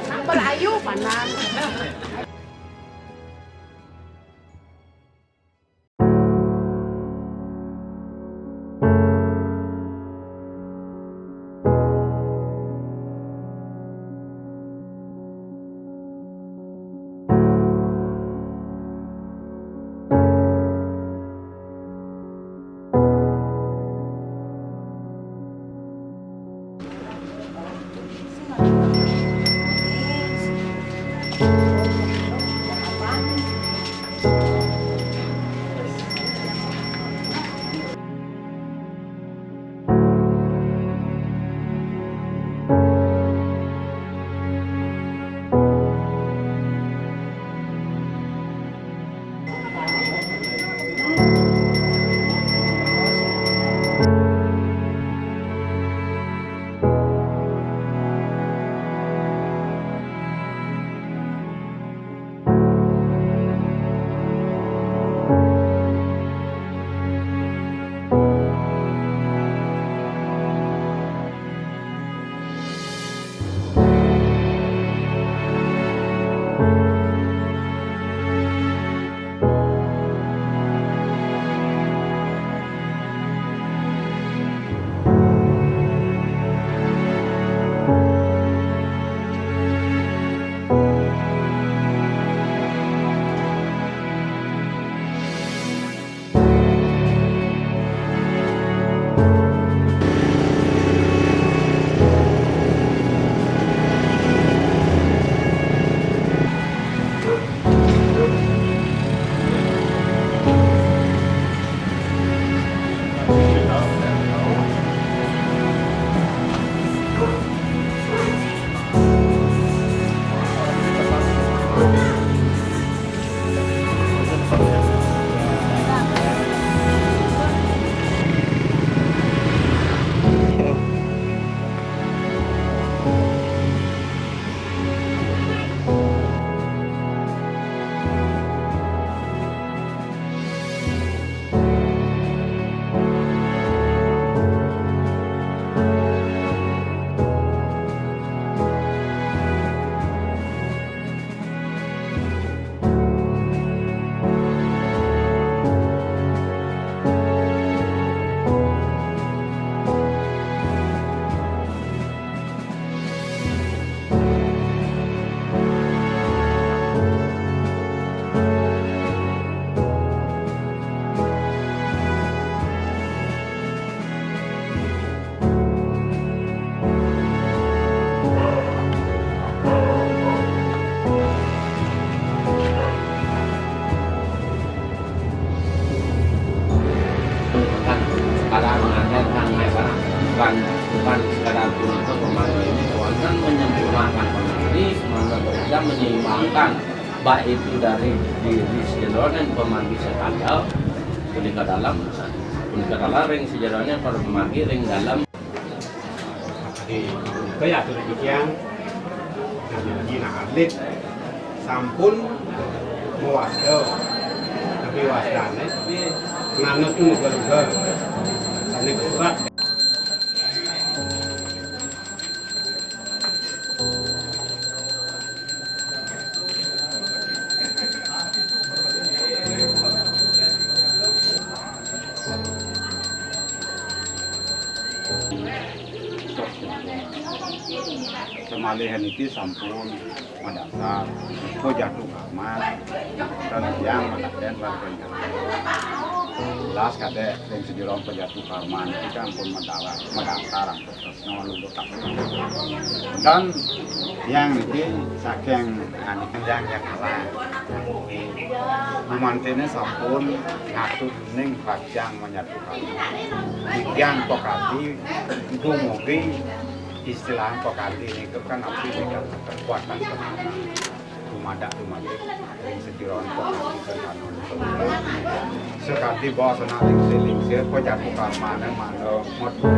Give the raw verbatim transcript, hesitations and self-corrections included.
Sambal ayu panas. Menyeimbangkan, baik itu dari diri sajeroné pamargi sakadal, punika dalam, punika dalam ring sajeroné pamargi ring dalem. Di, kaya atur titiang, nah, alit sampun mawasta, tapi wastané nganut nuga-nuga sané kasurat. Kemalihan iki sampun madasar. Pajatu Karman, titiang makaten lan rencana. Jelas kadék ring sajeroning Pajatu Karman iki kan pun madala-, madasar antuk tresna, antuk kasih. Dan tiang niki saking, anu, tiang yang kalah. Gumantiné sampun ngatur ning bajang menyatukan. Tiang pakadi, dumugi istilah pakadi niku kan abdi nika kekuatan kekuatan. Dumadak, dumadak ring sajeroning pakadi sing kanon. Sakadi basa lingsir-lingsir, Pajatu Karmané mangda metu.